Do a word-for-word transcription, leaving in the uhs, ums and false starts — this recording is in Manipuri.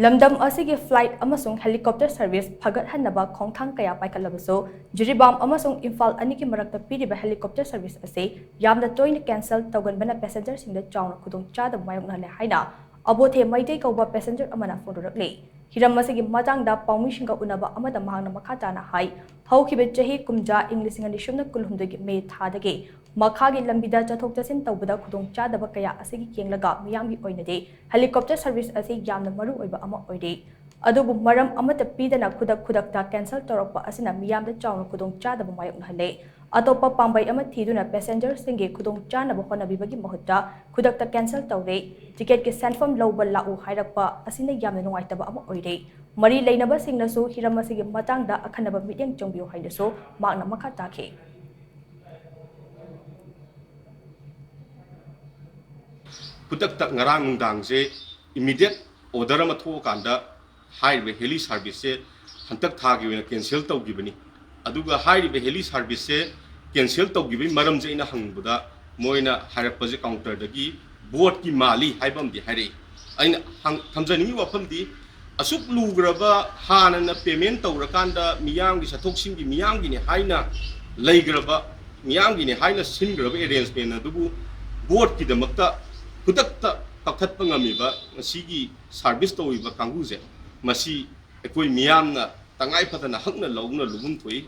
ꯂꯝꯗꯝ ꯑꯁꯤꯒꯤ flight ꯑꯃꯁꯨꯡ helicopter service ꯐꯒꯠꯍꯟꯅꯕ ꯈꯣꯡꯊꯥꯡ ꯀꯌꯥ ꯄꯥꯏꯈꯠꯂꯕꯁꯨ, ꯖꯤꯔꯤꯕꯥꯝ ꯑꯃꯁꯨꯡ ꯏꯝꯐꯥꯜ ꯑꯅꯤꯒꯤ ꯃꯔꯛꯇ ꯄꯤꯔꯤꯕ helicopter service ꯑꯁꯤ ꯌꯥꯝꯅ ꯇꯣꯏꯅ cancel ꯇꯧꯒꯟꯕꯅ passengerꯁꯤꯡꯗ ꯆꯥꯎꯅ ꯈꯨꯗꯣꯡꯆꯥꯗꯕ ꯃꯥꯌꯣꯛꯅꯍꯜꯂꯦ ꯍꯥꯏꯅ ꯑꯕꯣꯊꯦ ꯃꯩꯇꯩ ꯀꯧꯕ passenger ꯑꯃꯅ ꯐꯣꯡꯗꯣꯔꯛꯂꯤ꯫ ꯍꯤꯔꯝ ꯑꯁꯤꯒꯤ ꯃꯇꯥꯡꯗ ꯄꯥꯎꯃꯤꯁꯤꯡꯒ ꯎꯅꯕ ꯑꯃꯗ ꯃꯍꯥꯛꯅ ꯃꯈꯥ ꯇꯥꯅ ꯍꯥꯏ, ꯍꯧꯈꯤꯕ ꯆꯍꯤ ꯀꯨꯝꯖꯥ ꯏꯪ ꯂꯤꯁꯤꯡ ꯑꯅꯤ ꯁꯨꯞꯅ ꯀꯨꯟꯍꯨꯝꯗꯣꯏꯒꯤ ꯃꯦ ꯊꯥꯗꯒꯤ ꯃꯈꯥꯒꯤ ꯂꯝꯕꯤꯗ ꯆꯠꯊꯣꯛ ꯆꯠꯁꯤꯟ ꯇꯧꯕꯗ ꯈꯨꯗꯣꯡꯆꯥꯗꯕ ꯀꯌꯥ ꯑꯁꯤꯒꯤ ꯌꯦꯡꯂꯒ ꯃꯤꯌꯥꯝꯒꯤ ꯑꯣꯏꯅꯗꯤ helicopter service ꯑꯁꯤ ꯌꯥꯝꯅ ꯃꯔꯨ ꯑꯣꯏꯕ ꯑꯃ ꯑꯣꯏꯔꯤ꯫ ꯑꯗꯨꯕꯨ ꯃꯔꯝ ꯑꯃꯠꯇ ꯄꯤꯗꯅ ꯈꯨꯗꯛ ꯈꯨꯗꯛꯇ cancel ꯇꯧꯔꯛꯄ ꯑꯁꯤꯅ ꯃꯤꯌꯥꯝꯗ ꯆꯥꯎꯅ ꯈꯨꯗꯣꯡꯆꯥꯗꯕ ꯃꯥꯌꯣꯛꯅꯍꯜꯂꯦ꯫ ꯑꯇꯣꯞꯄ ꯄꯥꯝꯕꯩ ꯑꯃ ꯊꯤꯗꯨꯅ passengerꯁꯤꯡꯒꯤ ꯈꯨꯗꯣꯡꯆꯥꯅꯕ ꯍꯣꯠꯅꯕꯤꯕꯒꯤ ꯃꯍꯨꯠꯇ ꯈꯨꯗꯛꯇ cancel ꯇꯧꯔꯦ꯫ Ticketꯀꯤ ꯁꯦꯟꯐꯝ ꯂꯧꯕ ꯂꯥꯛꯎ ꯍꯥꯏꯔꯛꯄ ꯑꯁꯤꯅ ꯌꯥꯝꯅ ꯅꯨꯡꯉꯥꯏꯇꯕ ꯑꯃ ꯑꯣꯏꯔꯦ꯫ ꯃꯔꯤ ꯂꯩꯅꯕꯁꯤꯡꯅꯁꯨ ꯍꯤꯔꯝ ꯑꯁꯤꯒꯤ ꯃꯇꯥꯡꯗ ꯑꯈꯟꯅꯕ ꯃꯤꯠꯌꯦꯡ ꯆꯪꯕꯤꯌꯨ ꯍꯥꯏꯅꯁꯨ ꯃꯍꯥꯛꯅ ꯃꯈꯥ ꯇꯥꯈꯤ꯫ ꯈꯨꯗꯛꯇ ꯉꯔꯥꯡ ꯅꯨꯡꯗꯥꯡꯁꯦ immediate order ꯑꯃ ꯊꯣꯛꯑꯀꯥꯟꯗ ꯍꯥꯏꯔꯤꯕ heli serviceꯁꯦ ꯍꯟꯗꯛ ꯊꯥꯒꯤ ꯑꯣꯏꯅ cancel ꯇꯧꯈꯤꯕꯅꯤ꯫ ꯑꯗꯨꯒ ꯍꯥꯏꯔꯤꯕ heli serviceꯁꯦ cancel ꯇꯧꯈꯤꯕꯒꯤ ꯃꯔꯝꯁꯦ ꯑꯩꯅ ꯍꯪꯕꯗ ꯃꯣꯏꯅ ꯍꯥꯏꯔꯛꯄꯁꯦ counterꯗꯒꯤ boardꯀꯤ ꯃꯥꯜꯂꯤ ꯍꯥꯏꯕ ꯑꯃꯗꯤ ꯍꯥꯏꯔꯛꯏ꯫ ꯑꯩꯅ ꯍꯪ-, ꯊꯝꯖꯅꯤꯡꯉꯤ ꯋꯥꯐꯝꯗꯤ ꯑꯁꯨꯛ ꯂꯨꯈ꯭ꯔꯕ ꯍꯥꯟꯅꯅ payment ꯇꯧꯔꯀꯥꯟꯗ ꯃꯤꯌꯥꯝꯒꯤ ꯆꯠꯊꯣꯛꯁꯤꯡꯒꯤ ꯃꯤꯌꯥꯝꯒꯤꯅꯤ ꯍꯥꯏꯅ ꯂꯩꯈ꯭ꯔꯕ, ꯃꯤꯌꯥꯝꯒꯤꯅꯤ ꯍꯥꯏꯅ ꯁꯤꯟꯈ꯭ꯔꯕ arrangement ꯑꯗꯨꯕꯨ boardꯀꯤꯗꯃꯛꯇ ꯈꯨꯗꯛꯇ ꯀꯛꯊꯠꯄ ꯉꯝꯃꯤꯕ ꯉꯁꯤꯒꯤ service ꯇꯧꯔꯤꯕ ꯀꯥꯡꯕꯨꯁꯦ, ꯃꯁꯤ ꯑꯩꯈꯣꯏ ꯃꯤꯌꯥꯝꯅ ꯇꯉꯥꯏ ꯐꯗꯅ ꯍꯛꯅ ꯂꯧꯅ ꯂꯨꯒꯨꯝ ꯊꯣꯛꯏ꯫